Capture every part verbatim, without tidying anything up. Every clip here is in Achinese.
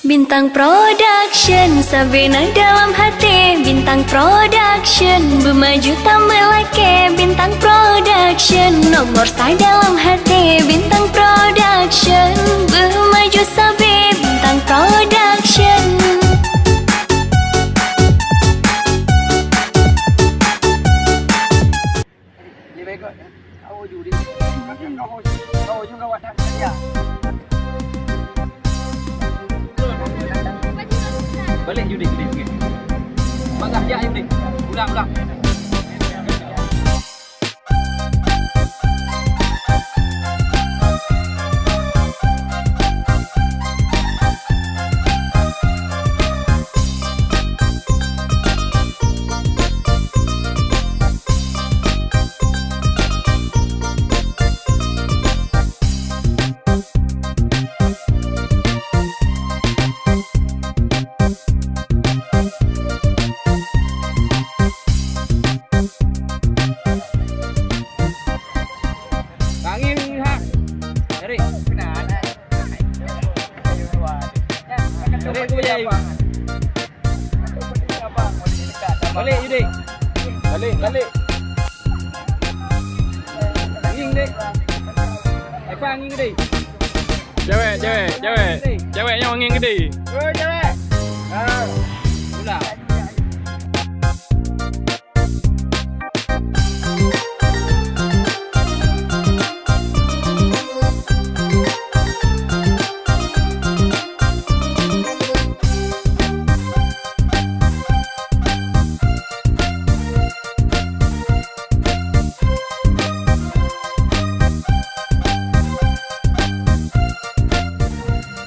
Bintang Production, sabe na dalam hati. Bintang Production, beumaju tameulakée. Bintang Production, nomor sa dalam hati. Bintang Production, beumaju sabe. Bintang Production. Balik, Yudi, Yudi, Yudi. Bangga, jak, Yudi. Ulang, ulang. Angin, ha. Tarik. Tarik, Abu Jai. Balik, Yudi. Balik, balik. Angin, Dik. Apa angin, Dik? Cewek, cewek, cewek. Cewek nyang angin gede. Oh, cewek. Ah. Ulang.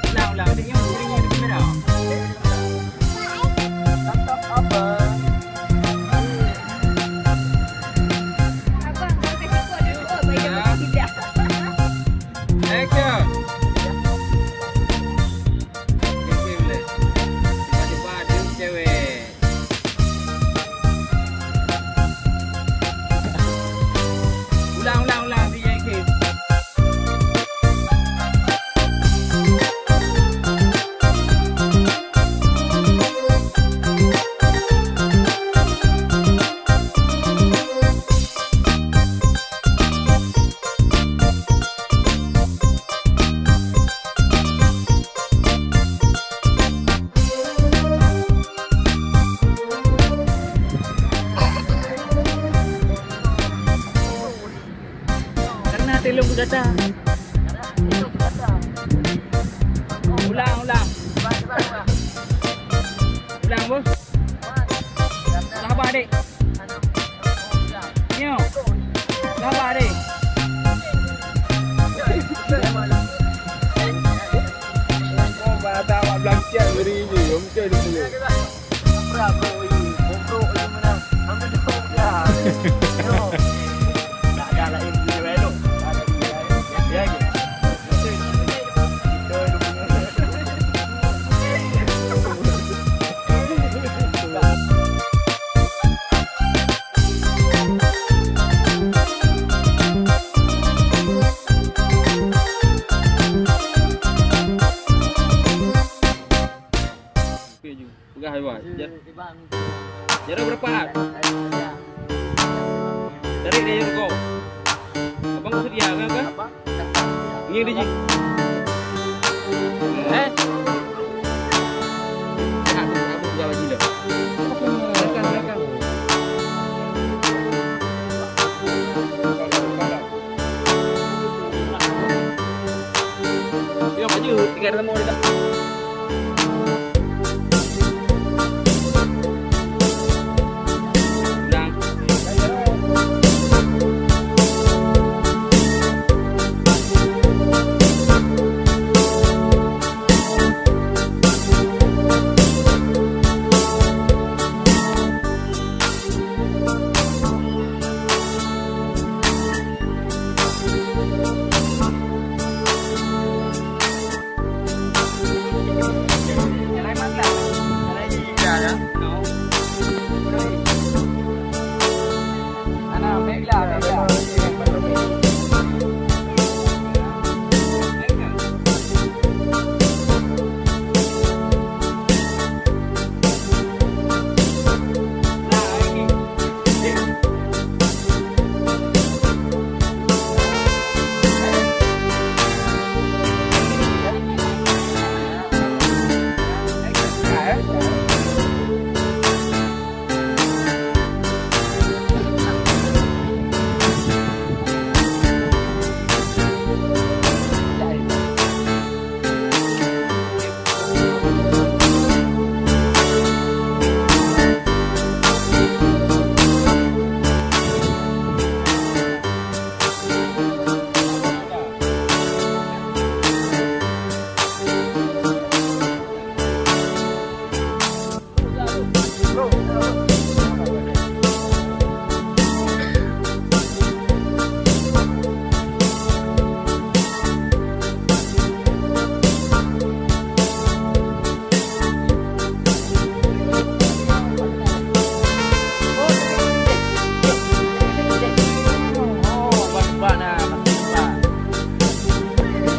Ulang, ulang. Adik nyoe, adik nyoe di kamera. Abang, abang kasi kod dulu, oh, bayar tidak. Action. Tiba-tiba ada cewek. Ulang, ulang, ulang, D J K. Karena telung gata. Ulang, ulang. Ulang, bos. Sabar, dek. Nyoe. Sabar, dek. Oh, bahasa awak belacan ngeri je. Mungkin dia boleh. Oke, jom. Peugah, Iwan. Jar-, jarak berapa? Tarik dari rokok. Abang kau sedia kan, kan? Ini di sini. Eh? Aku, aku jalan sini. Belakang, belakang. Yo, maju, tinggal sama orang. Ulang.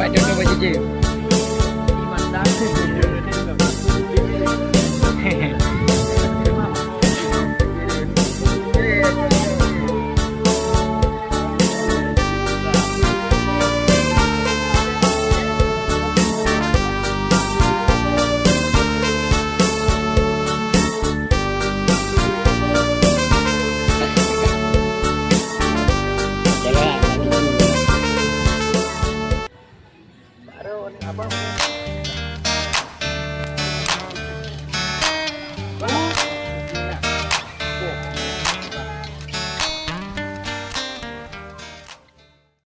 Pak contoh baju je.